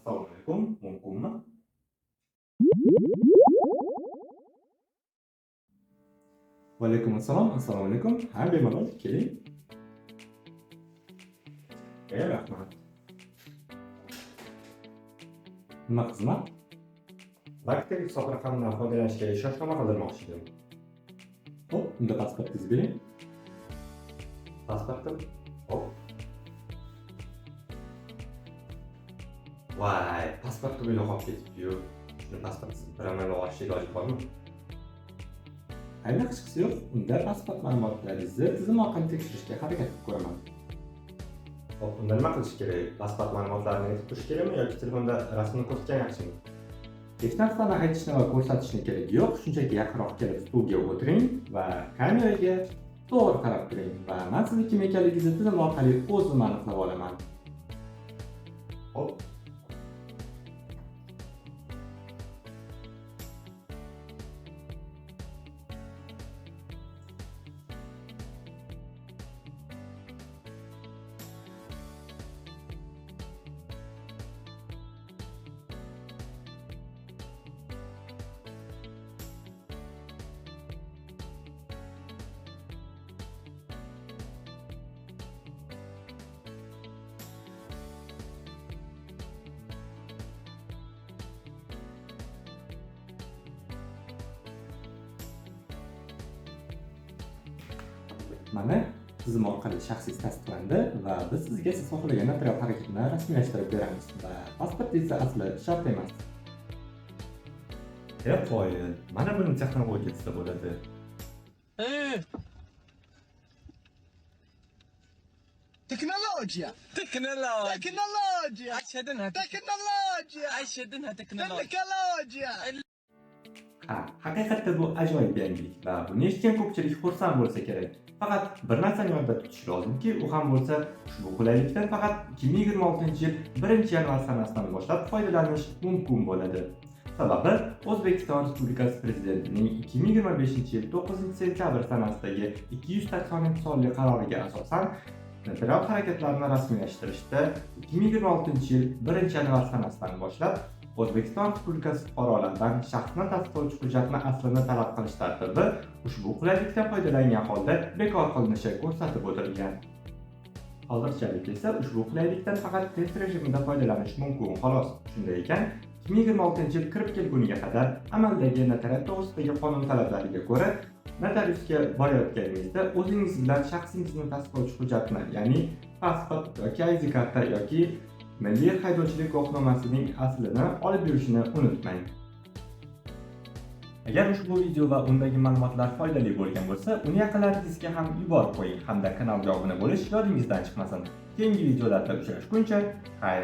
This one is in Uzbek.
Assalomu alaykum, mumkinmi? Va alaykum assalom, assalomu alaykum. Ha, bemalol keling. Rahmat. Nima xizmat? Bakter hisob raqamidan foydalanishga ishonch qildirmoqchi edim. Xo'p, unda pasportingizni bering. Pasportim. Hop. Voy, pasportim uyda qolib ketibdi-yu. Shuni pasportsiz bir amalga olish iloji bormi? Ayni hechqisi yo'q. Unda pasport ma'lumotlaringizni tizim orqali tekshirishga harakat qilib ko'raman. Xo'p, unda nima qilish kerak? Pasport ma'lumotlarini aytib turish kerakmi yoki telefonda rasmini ko'rsatgan yaxshimi? Hech narsani aytishni va ko'rsatishni keragi yo'q. Shunchaki yaqinroq kelib stulga o'tiring va kameraga to'g'ri qarab turing va men sizni kim ekanligingizni tizim orqali o'zim aniqlab olaman. Xo'p. Mana tizim orqali shaxsiy tasdiqlandi va biz sizga siz xohlagan notarial harakatni rasmiylashtirib beramiz va pasport esa asli shart emas. Qoyil, mana buni texnologiya desa bo'ladi. تكنولوجيا تكنولوجيا تكنولوجيا اشهد انها تكنولوجيا اشهد انها تكنولوجيا تكنولوجيا Ha, haqiqatda bu ajoyib yangilik va buni eshitgan ko'pchilik xursand bo'lsa kerak. Faqat bir narsani yodda tutish lozimki, u ham bo'lsa ushbu qulaylikdan faqat 2026-yil 1-yanvar sanasidan boshlab foydalanish mumkin bo'ladi. Sababi O'zbekiston Respublikasi Prezidentining 2025-yil 9-sentyabr sanasidagi 280-sonli qaroriga asosan notarial harakatlarni rasmiylashtirishda 2026-yil 1-yanvar sanasidan boshlab O'zbekiston Respublikasi fuqarolaridan shaxsni tasdiqlovchi hujjatni aslini talab qilish tartibi ushbu qulaylikdan foydalangan holda bekor qilinishi ko'rsatib o'tilgan. Hozirchalik esa ushbu qulaylikdan faqat test rejimida foydalanish mumkin xolos. Shunday ekan, 2026-yil kirib kelguniga qadar amaldagi notariat to'g'risidagi qonun talablariga ko'ra notariusga borayotganingizda o'zingiz bilan shaxsingizni tasdiqlovchi hujjatni, ya'ni pasport yoki ID karta yoki milliy haydovchilik guvohnomasining aslini olib yurishni unutmang. Agar ushbu video va undagi ma'lumotlar foydali bo'lgan bo'lsa, uni yaqinlaringizga ham yuborib qo'ying hamda kanalga obuna bo'lish yodingizdan chiqmasin. Keyingi videolarda uchrashguncha, xayr.